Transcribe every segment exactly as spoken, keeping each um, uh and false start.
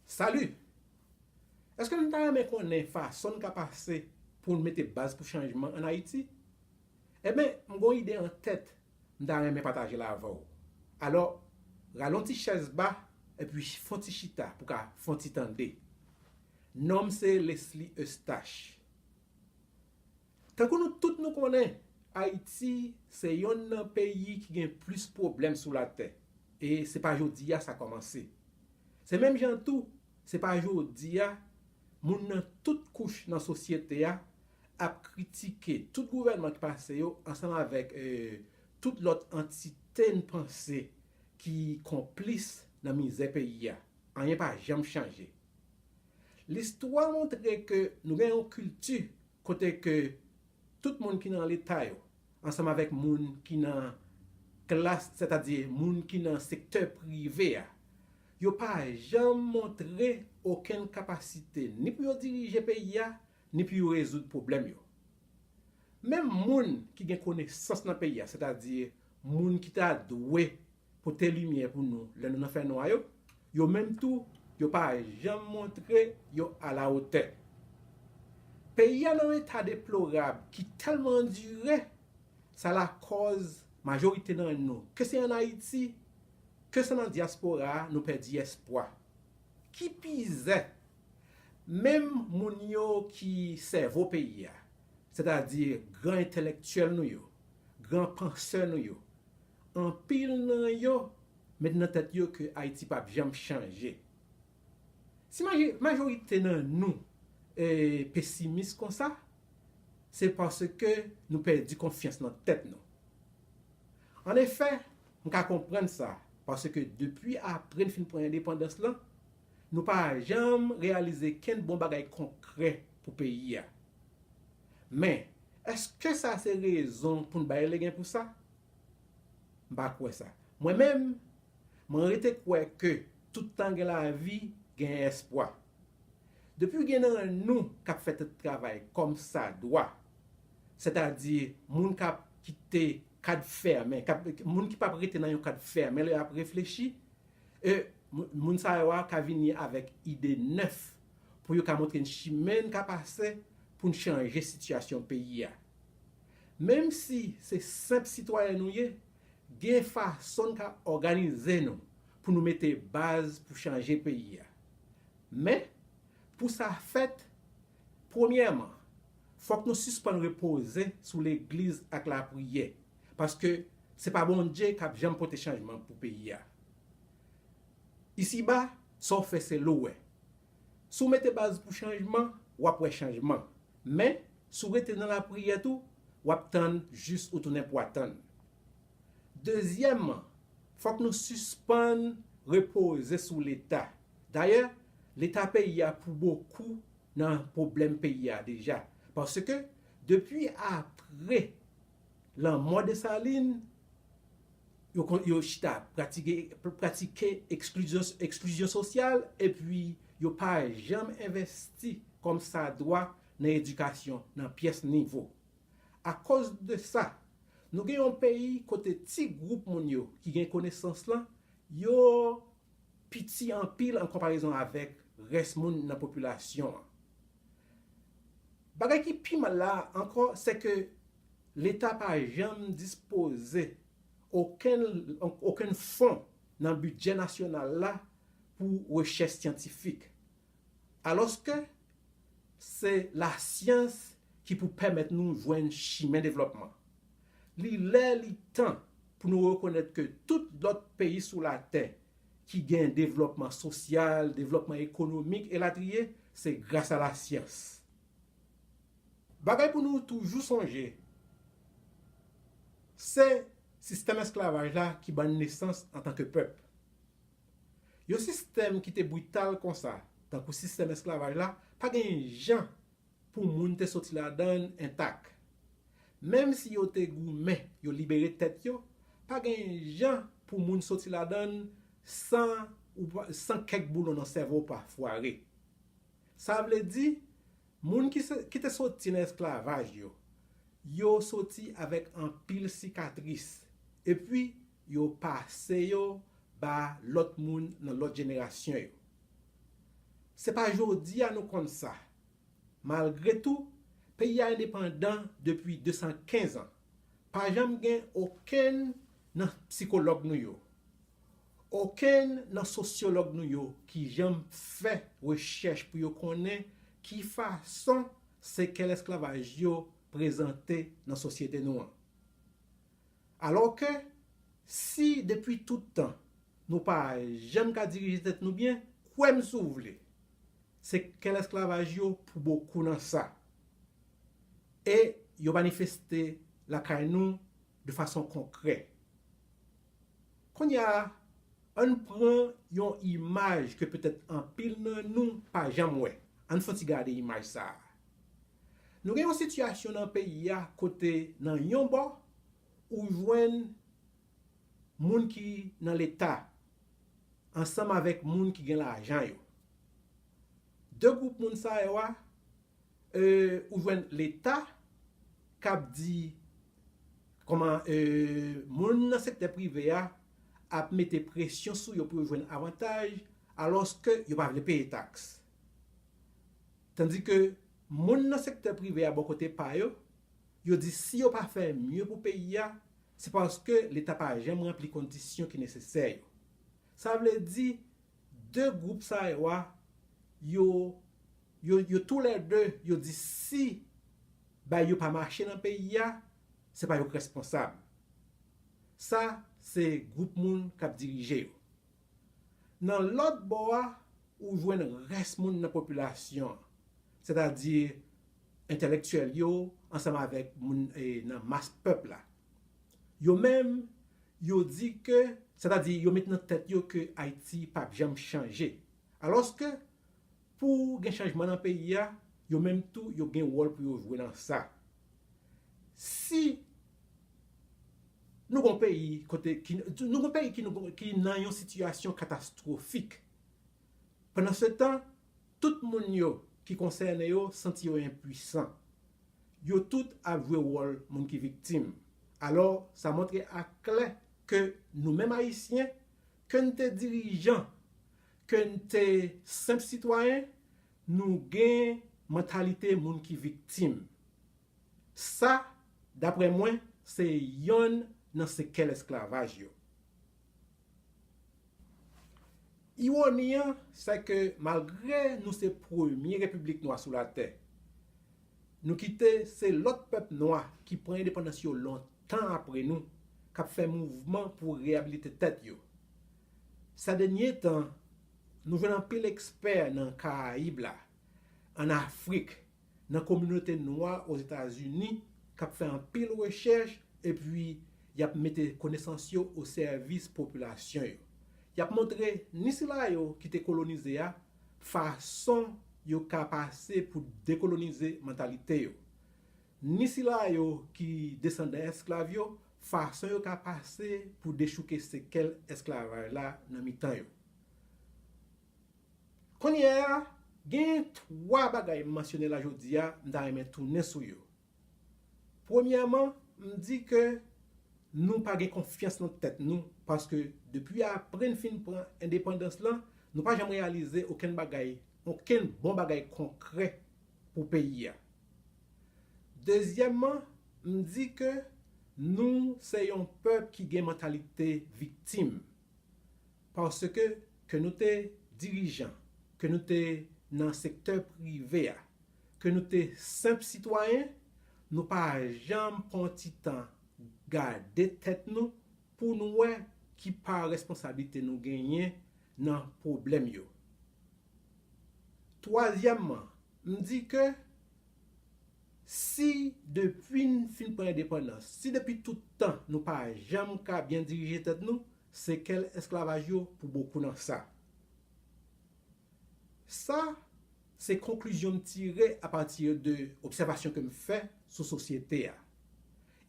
Salut! Èske n ta renmen konnen fason n ka pase pou n mete baz pou chanjman ann Ayiti? Enben, m gen yon ide an tèt m ta renmen pataje l avè w. Alò, rale yon ti chèz ba epi fè yon ti chita pou w ka fè yon ti tande. Non m se Leslie Eustache. Tankou nou tout nou konnen, Ayiti se yonn nan peyi ki gen plis pwoblèm sou latè, e se pa jodi a sa kòmanse. Se menm jan tou, se pa jodi a moun nan tout kouch nan sosyete a ap kritike tout gouvènman ki pase yo ansanm avèk eh, tout lòt antite n panse ki konplis nan mizè peyi a. Anyen pa janm chanje. Listwa montre ke nou gen yon kilti kote ke tout moun ki nan leta yo, ansanm avèk moun ki nan klas, sètadi moun ki nan sektè prive a, yo pa janm montre okenn kapasite ni pou yo dirije peyi a, ni pou yo rezoud pwoblèm yo. Menm moun ki gen konesans nan peyi a, sètadi moun ki ta dwe pote limyè pou nou lè nou nan fènwa yo, yo menm tou, yo pa janm montre yo alawotè. Peyi a nan yon eta deplorab ki tèlman andire, sa lakòz majorite nan nou, ke se ann Ayiti, ke se nan dyaspora a, nou pèdi espwa. Ki pizè, menm moun yo ki sèvo peyi a, sètadi gran entèlektyèl nou yo, gran pansè nou yo, anpil nan yo met nan tèt yo ke Ayiti p ap janm chanje. Si maje- majorite nan nou eh, pesimis konsa, se paske nou pèdi konfyans nan tèt nou. Annefè, m ka konprann sa, paske depi apre n fin pran endepandans lan, nou pa janm reyalize kenn bon bagay konkrè pou peyi a. Men, èske sa se rezon pou n bay legen pou sa? M pa kwè sa. Mwen menm, mwen rete kwè ke tout tan gen lavi, gen espwa. Depi gen nan nou k ap fè tèt travay kòm sa dwa, sètadi moun k ap kite kad fèmen, k ap, moun ki p ap rete nan yon kad fèmen lè y ap reflechi, e moun sa yo a ka vini avèk ide nèf pou yo ka montre n chimen n ka pase pou n chanje sitiyasyon peyi a. Menm si se senp sitwayen nou ye, gen fason n ka òganize nou pou nou mete baz pou chanje peyi a. Men, pou sa fèt, premyèman, fòk nou sispann repoze sou legliz ak lapriyè, paske se pa Bondye k ap janm pote chanjman pou peyi a. Isiba, sa w fè se l ou wè. Si w mete baz pou chanjman, w ap wè chanjman. Men, si w rete nan lapriyè tou, w ap tann jis ou tounen pwa tann. Dezyèmman, fòk nou sispann repoze sou Leta. Dayè, Leta peyi a pou bokou nan pwoblèm peyi a deja. Paske depi apre lanmò Desalin, yo, yo chita pratike, pratike eksklizyon, eksklizyon sosyal, epi yo pa janm envèsti kòm sa dwa nan edikasyon nan pyès nivo. Akoz de sa, nou gen yon peyi kote ti gwoup moun yo ki gen konesans lan, yo piti anpil an konparezon avèk rès moun nan popilasyon an. Bagay ki pi mal la ankò, se ke Leta pa janm dispoze okenn, okenn fon nan bidjè nasyonal la pou rechèch syantifik. Alòske se lasyans ki pou pèmèt nou jwenn chimen devlòpman. Li lè, li tan pou nou rekonèt ke tout lòt peyi sou latè ki gen devlòpman sosyal, devlòpman ekonomik, elatriye, se gras a lasyans. Bagay pou nou toujou sonje, se sistèm esklavaj la ki ban n nesans antanke pèp. Yon sistèm ki te brital konsa, tankou sistèm esklavaj la, pa gen jan pou moun te soti ladan l entak. Menm si yo te goumen, yo libere tèt yo, pa gen jan pou moun soti ladan l san, ou pa- san kèk boulon nan sèvo w pa fware. Sa vle di, moun ki, se- ki te soti nan esklavaj yo, yo soti avèk anpil sikatris, epi yo pase yo ba lòt moun nan lòt jenerasyon yo. Se pa jodi a nou konn sa. Malgre tou, peyi a endepandan depi de san kenz an. Pa janm gen okenn nan sikològ nou yo, okenn nan sosyològ nou yo ki janm fè rechèch pou yo konnen ki fason sekèl esklavaj yo prezante nan sosyete nou an. Alòske, si depi tout tan nou pa janm ka dirije tèt nou byen, kwè m si w vle, sekèl esklavaj yo pou bokou nan sa. E yo manifeste lakay nou de fason konkrè. Kounye a, ann pran yon imaj ke petèt anpil nan nou pa janm wè. Ann fè yon ti gade imaj sa a. Nou gen yon sitiyasyon nan peyi a kote nan yon bò, ou jwenn moun ki nan Leta ansanm avèk moun ki gen lajan yo. De gwoup moun sa yo a, e, ou jwenn Leta k ap di kòman, e, moun nan sektè prive a ap mete presyon sou yo pou yo jwenn avantaj, alòske yo pa vle peye taks. Tandike moun nan sektè prive a bò kote pa yo, yo di si yo pa fè mye pou peyi a, se paske Leta pa janm ranpli kondisyon ki nesesè yo. Sa vle di, de gwoup sa yo a, yo, yo, yo toulède, yo di si bay yo pa mache nan peyi a, se pa yo k responsab. Sa, se gwoup moun k ap dirije yo. Nan lòt bò a, ou jwenn rès moun nan popilasyon an, sètadi entèlektyèl yo ansanm avèk moun, e, nan mas pèp la. Yo menm, yo di ke, sètadi yo met nan tèt yo ke Ayiti p ap janm chanje. Alòske, pou gen chanjman nan peyi a, yo menm tou, yo gen wòl pou yo jwe nan sa. Si nou gon peyi kote ki, nou gon peyi ki, nou gon, ki nan yon sitiyasyon katastwofik, pandansetan, tout moun yo ki konsène yo santi yo enpwisan. Yo tout ap jwe wòl moun ki viktim. Alò, sa montre aklè ke nou menm Ayisyen, ke n te dirijan, ke n te senp sitwayen, nou gen mantalite moun ki viktim. Sa, daprè mwen, se yonn nan sekèl esklavaj yo. Iwoni an, se ke malgre nou se premye repiblik nwa sou latè, nou kite se lòt pèp nwa ki pran endepandans yo lontan apre nou, k ap fè mouvman pou reyabilite tèt yo. Sa dènye tan, nou jwenn anpil ekspè nan Karayib la, ann Afrik, nan kominote nwa Ozetazini k ap fè anpil rechèch epi y ap mete konesans yo o sèvis popilasyon yo. Y ap montre ni sila yo ki te kolonize a fason yo ka pase pou dekolonize mantalite yo, ni sila yo ki desandan esklav yo fason yo ka pase pou dechouke sekèl esklavaj la nan mitan yo. Kounye a, gen twa bagay m mansyone la jodi a, m ta renmen tounen sou yo. Premyèman, m di ke nou pa gen konfyans nan tèt nou, paske depi apre n fin pran endepandans lan, nou pa janm reyalize okenn bagay, okenn bon bagay konkrè pou peyi a. Dezyèmman, m di ke nou se yon pèp ki gen mantalite viktim. Paske ke nou te dirijan, ke nou te nan sektè prive a, ke nou te senp sitwayen, nou pa janm pran ti tan gade tèt nou pou n wè ki pa responsablite nou genyen nan pwoblèm yo. Twazyèmman, m di ke si depi n fin pran endepandans, si depi tout tan nou pa janm ka byen dirije tèt nou, sekèl esklavaj yo pou bokou nan sa. Sa, se konklizyon m tire apati de obsèvasyon ke m fè sou sosyete a.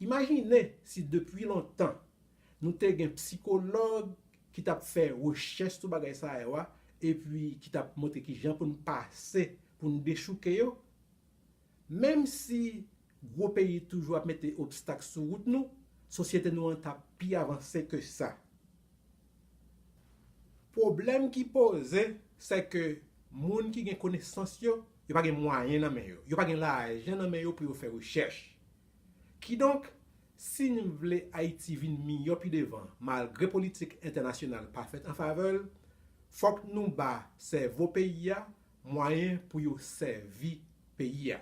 Imajine si depi lontan, nou te gen sikològ ki t ap fè rechèch sou bagay sa yo a, epi ki t ap montre ki jan pou n pase, pou n dechouke yo. Menm si gwo peyi toujou ap mete obstak sou wout nou, sosyete nou an t ap pi avanse ke sa. Pwoblèm ki poze, se ke Moun ki gen konesans yo, yo pa gen mwayen nan men yo. Yo pa gen lajan nan men yo pou yo fè rechèch. Kidonk, si n vle Ayiti vin miyò pi devan, malgre politik entènasyonal pa fèt an favè l, fòk nou ba sèvo peyi a mwayen pou yo sèvi peyi a.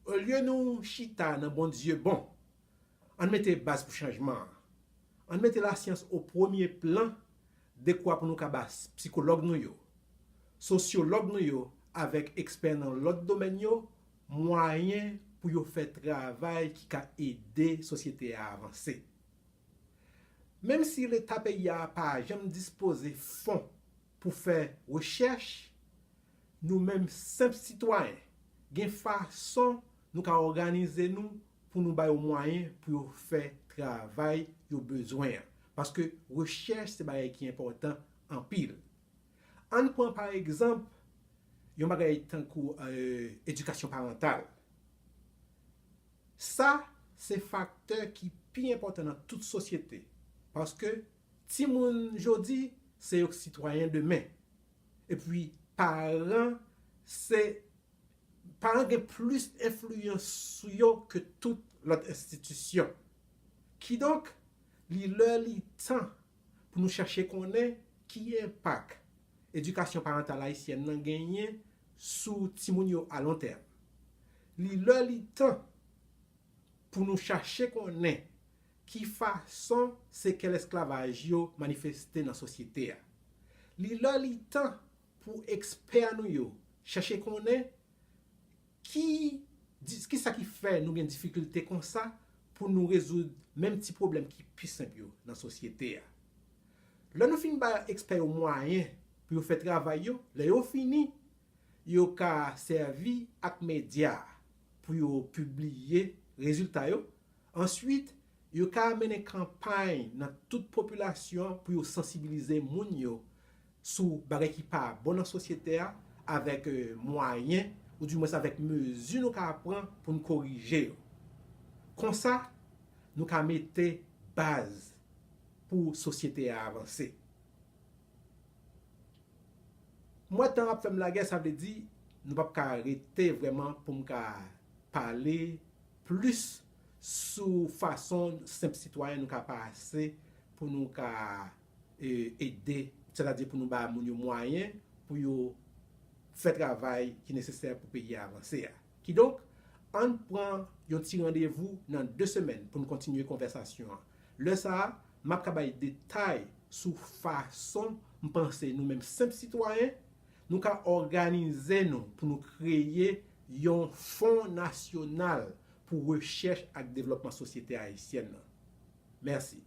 Olye nou chita nan Bondye bon, ann mete baz pou chanjman an. Ann mete lasyans o premye plan, dekwa pou nou ka ba sikològ nou yo, sosyològ nou yo avèk ekspè nan lòt domèn yo mwayen pou yo fè travay ki ka ede sosyete a avanse. Menm si Leta peyi a pa janm dispoze fon pou fè rechèch, nou menm senp sitwayen, gen fason nou ka òganize nou pou nou ba yo mwayen pou yo fè travay yo bezwen an. Paske rechèch se bagay ki enpòtan anpil. Ann pran pa egzanp yon bagay tankou euh, edikasyon parantal. Sa se faktè ki pi enpòtan nan tout sosyete. Paske timoun jodi se yo k sitwayen demen. Epi paran se paran gen plis enfliyans sou yo ke tout lòt enstitisyon. Kidonk, li lè li tan pou nou chache konnen ki enpak edikasyon parantal ayisyèn nan genyen sou timoun yo alontèm. Li lè li tan pou nou chache konnen ki fason sekèl esklavaj yo manifeste nan sosyete a. Li lè li tan pou ekspè nou yo chache konnen ki, kisa ki fè nou gen difikilte konsa pou nou rezoud menm ti pwoblèm ki pi senp yo nan sosyete a. Lè nou fin ba ekspè yo mwayen pou yo fè travay yo, lè yo fini, yo ka sèvi ak medya pou yo pibliye rezilta yo. Answit, yo ka mennen kanpay nan tout popilasyon an pou yo sansibilize moun yo sou bagay ki pa bon nan sosyete a avèk euh, mwayen oudimwens avèk mezi nou ka pran pou n korije yo. Konsa, nou ka mete baz pou sosyete a avanse. Mwen tan ap fè m lagè, sa vle di nou p ap ka rete vrèman pou m ka pale plis sou fason senp sitwayen nou ka pase pou nou ka e, ede, sètadi pou nou ba moun yo mwayen pou yo fè travay ki nesesè pou peyi a avanse a. Kidonk, ann pran yon ti randevou nan de semèn pou n kontinye konvèsasyon an. Lè sa a, m ap ka bay detay sou fason m panse nou menm senp sitwayen, nou ka òganize nou pou nou kreye yon fon nasyonal pou rechèch ak devlòpman sosyete ayisyèn nan. Mèsi.